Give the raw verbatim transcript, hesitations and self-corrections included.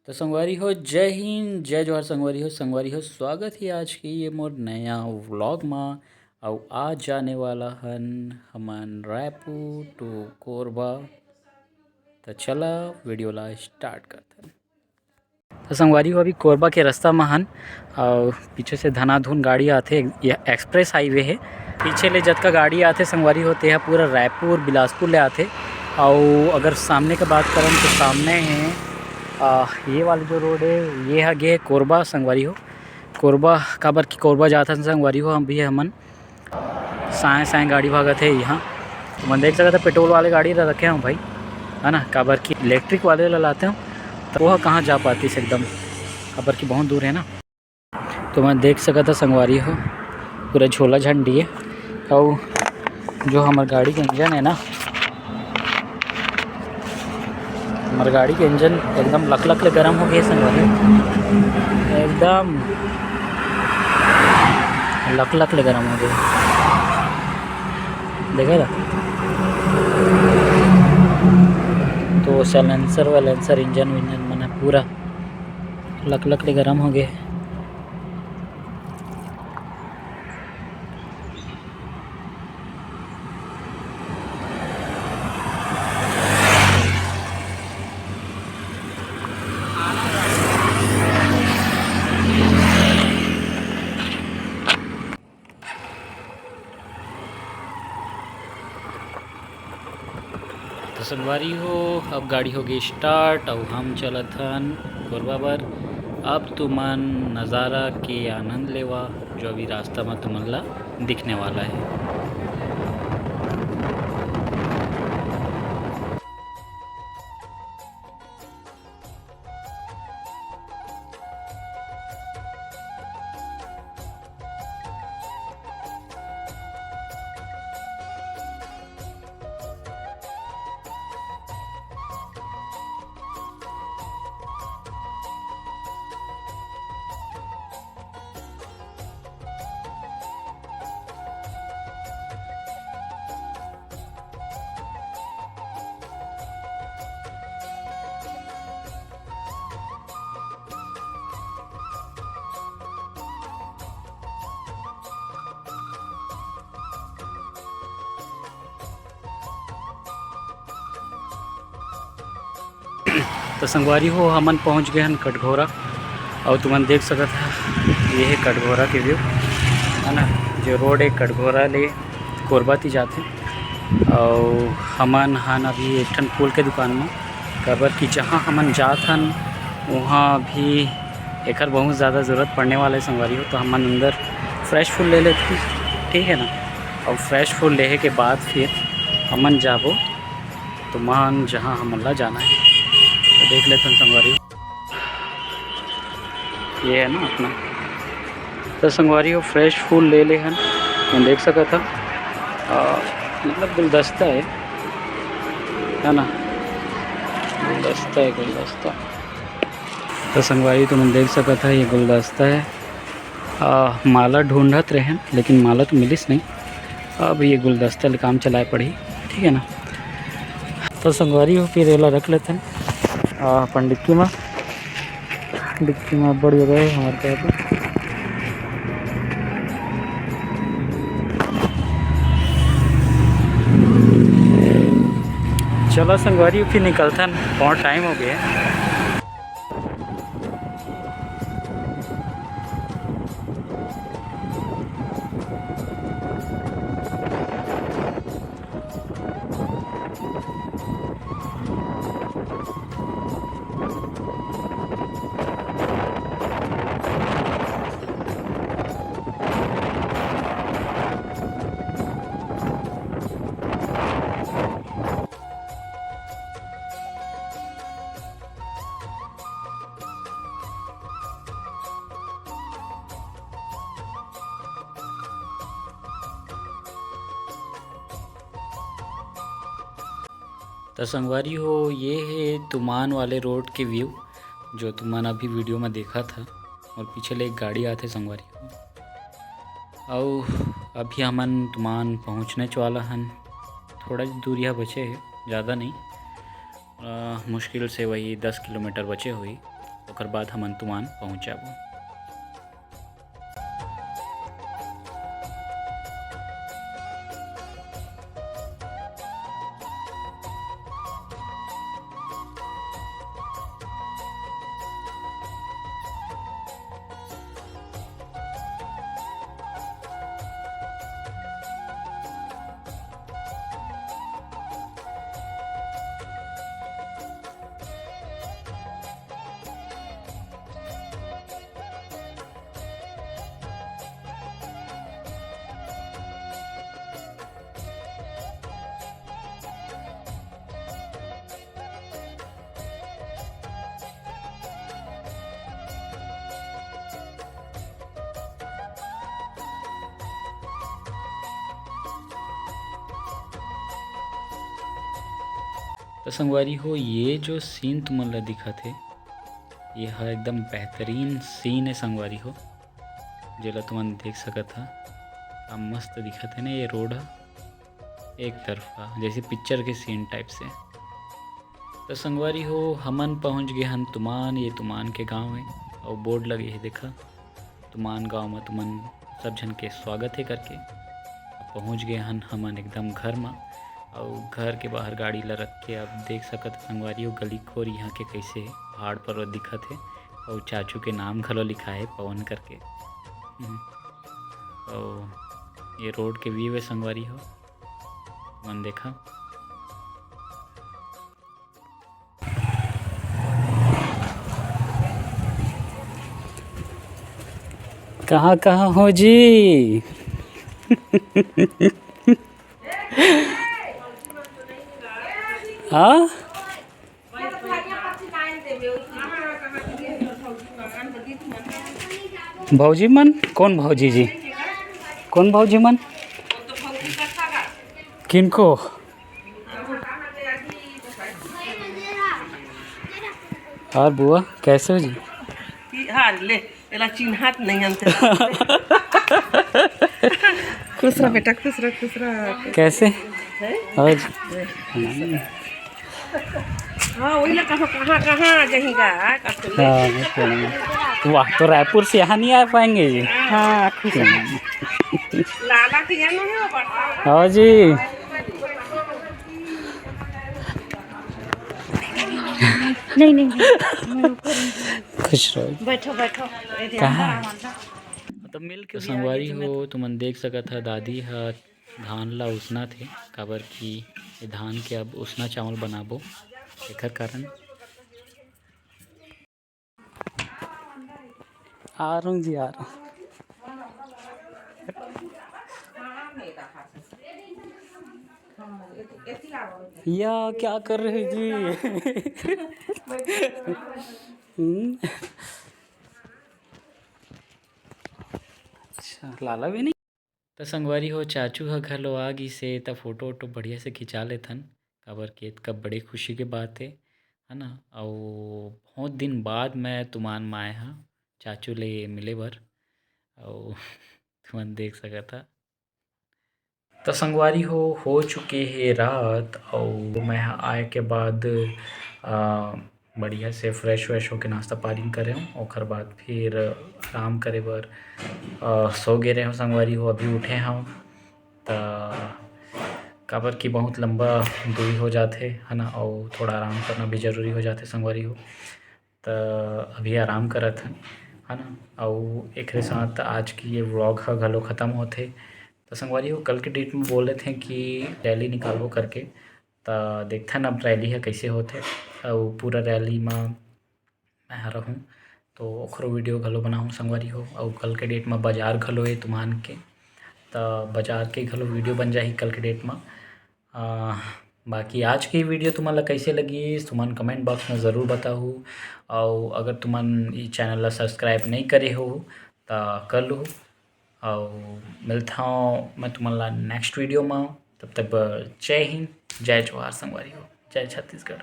तो संगवारी हो, जय हिंद, जय जोहार संगवारी हो। संगवारी हो, स्वागत हे आज के ये मोर नया व्लॉग मा। अउ आज जाने वाला हन हमन रायपुर to कोरबा। तो चला वीडियो ला स्टार्ट करथन। तो संगवारी हो, अभी कोरबा के रास्ता मा हन अउ पीछे से धनाधुन गाड़ी आथे, ये एक्सप्रेस हाईवे हे। पीछे ले जतका गाड़ी आथे संगवारी हो, तेहा पूरा रायपुर बिलासपुर ले आथे। अउ अगर सामने के बात करन तो सामने हे, आ, ये वाला जो रोड हे, ये ह गे हे कोरबा संगवारी हो। कोरबा, काबर कि कोरबा जाथन संगवारी हो, हम भी हमन साय साय गाड़ी भागत हे इहाँ। तुमन देख सकत ह, पेट्रोल वाले गाड़ी ला रखे हूँ भाई, है ना, काबर कि इलेक्ट्रिक वाले ला लाते हूँ तो वो कहाँ जा पातीस एकदम, काबर कि बहुत दूर है ना। तुमन देख सकत ह संगवारी हो, पूरा झोला झंडी है। अउ जो हमर गाड़ी के इंजन है ना, हमर गाड़ी के इंजन एकदम लकलक ले गरम हो गए संगवारी, एकदम लकलक ले गरम हो गए। देखा था? तो सैलेंसर वैलेंसर, इंजन विंजन मन ह पूरा लकलक ले गरम हो गए। तो संगवारी हो, अब गाड़ी हो गई स्टार्ट, अउ हम चलत हन कोरबा बर। अब तुमन नज़ारा के आनंद लेवा, जो अभी रास्ता में तुमन ला दिखने वाला है। तो संगवारी हो, हमन पहुंच गए हन कटघोरा। और तुमन देख सकत ह, ये है कटघोरा के व्यू, है ना, जो रोड है कटघोरा ले कोरबा ती जाथे। और हमन हन अभी एक ठन फूल के दुकान में, काबर कि जहाँ हमन जात हन, वहाँ भी एकर बहुत ज़्यादा ज़रूरत पड़ने वाला है संगवारी हो। तो हमन अंदर फ्रेश फूल ले लेते हैं, ठीक है ना। और फ्रेश फूल लेहे के बाद फिर हमन जाबो तो मान जहाँ हमन ला जाना है। तो देख लेते हैं संगवारी, ये है ना अपना। तो संगवारी हो, फ्रेश फूल ले ले हन, तुम देख सकत ह। आ, मतलब गुलदस्ता है, है ना, गुलदस्ता है, गुलदस्ता। तो संगवारी, तुम देख सकत ह, ये गुलदस्ता है। आ, माला ढूंढत रहेन, लेकिन माला तो मिलिस नहीं। अब ये गुलदस्ता ले काम चलाए पड़ी, ठीक है ना। तो संगवारी हो, फिर एला रख लेथन, आ, अपन डिक्की में। डिक्की में अब्बड़ जगह है हमारे पास। चलो संगवारी, फिर निकलथन, बहुत टाइम हो गया। त संगवारी हो, ये हे तुमान वाले रोड के व्यू, जो तुमन अभी वीडियो में देखत ह। और पीछे ले एक गाड़ी आथे संगवारी हो। अउ अभी हमन तुमान पहुँचने च वाला हन। थोड़ा दूरिया बचे हे, ज़्यादा नहीं। अ, मुश्किल से वही दस किलोमीटर बचे होही। ओकर बाद हमन तुमान पहुँच जाबो। तो संगवारी हो, ये जो scene तुमन ला दिखत हे, ये ह एकदम बेहतरीन scene है संगवारी हो, जेला तुमन देख सकत ह। का मस्त दिखत है ना ये road ह, एक तरफा जैसे picture के scene type से। तो संगवारी हो, हमन पहुँच गे हन तुमान। ये तुमान के गांव है और board लगे है, देखा, तुमान गांव में तुमन सब झन के स्वागत है करके। अब पहुँच गए हन हमन एकदम घर मा, अउ घर के बाहर गाड़ी ला रख के आप देख सकत ह संगवारी हो, गली खोर यहाँ के कैसे पहाड़ पर्वत दिखत है, अउ चाचू के नाम घलो लिखा है पवन करके। हम्म। अउ ये road के view है संगवारी हो, मन देखा। कहाँ कहाँ हो जी? हाँ, भौजी मन। कौन भौजी जी? कौन भौजी मन? किनको? और बुआ, कैसे हो जी? हार ले, एला चिन्हात नहीं अंत। खुश रह बेटा, खुश रह, खुश रह। कैसे? हैं? और हाँ, वही ना कहा, कहाँ, कहाँ जाएगा? हाँ, नहीं, नहीं। वाह, तो रायपुर से यहाँ नहीं आ पाएंगे जी? हाँ, खुश रह। लाला के यहाँ नहीं हो पाता। हाँ जी। नहीं, नहीं, नहीं। खुश रहो। बैठो, बैठो। कहाँ? तो मिल के तो संगवारी हो, तुमन देख सकत ह, दादी ह धान ला उसना थे, काबर कि ये धान के अब उसना चावल बनाबो, एकर कारण। आ रहा हूँ जी, आ रहा हूँ। या क्या कर रहे जी? हम्म। अच्छा, लाला भी नहीं। त संगवारी हो, चाचू ह घलो आ गिस हे, त फोटो वोटो बढ़िया से खिंचा लेथन, काबर कि एतका बड़े खुशी के बात हे, है ना? अउ बहुत दिन बाद मैं तुमान म आए ह चाचू ले मिले बर, अउ तुमन देख सकत ह। त संगवारी हो, हो चुके हे रात, अउ मैं ह आए के बाद, अ, बढ़िया से fresh व्रेश होके नाश्ता पानी करे हूँ। ओकर बाद फिर आराम करे बर, अ, सो गे रहे हूँ संगवारी हो, अभी उठे हूँ। त काबर कि बहुत लंबा दूरी हो जाथे, है ना, अउ थोड़ा आराम करना भी जरूरी हो जाथे संगवारी हो। त अभी आराम करत हन, है ना। अउ एकरे साथ आज की ये vlog ह घलो खत्म होथे। त संगवारी हो, कल के date में बोले थे कि rally निकालबो करके, त देखथन अब rally ह कइसे होथे। अउ पूरा rally म मैं ह रहूँ, तो ओखरो video घलो बनाहूँ संगवारी हो। अउ कल के date म बाजार घलो हे तुमान के, त बाजार के घलो video बन जाही कल के date म। अ, बाकी आज के video तुमन ला कइसे लगिस, तुमन comment box में ज़रूर बताहू। अउ अगर तुमन ई channel ला subscribe नई करे हो, त कर लू। अउ मिलथौं मैं तुमन ला next video म। तब तक बर जय हिंद, जय जोहार संगवारी हो, जय छत्तीसगढ़।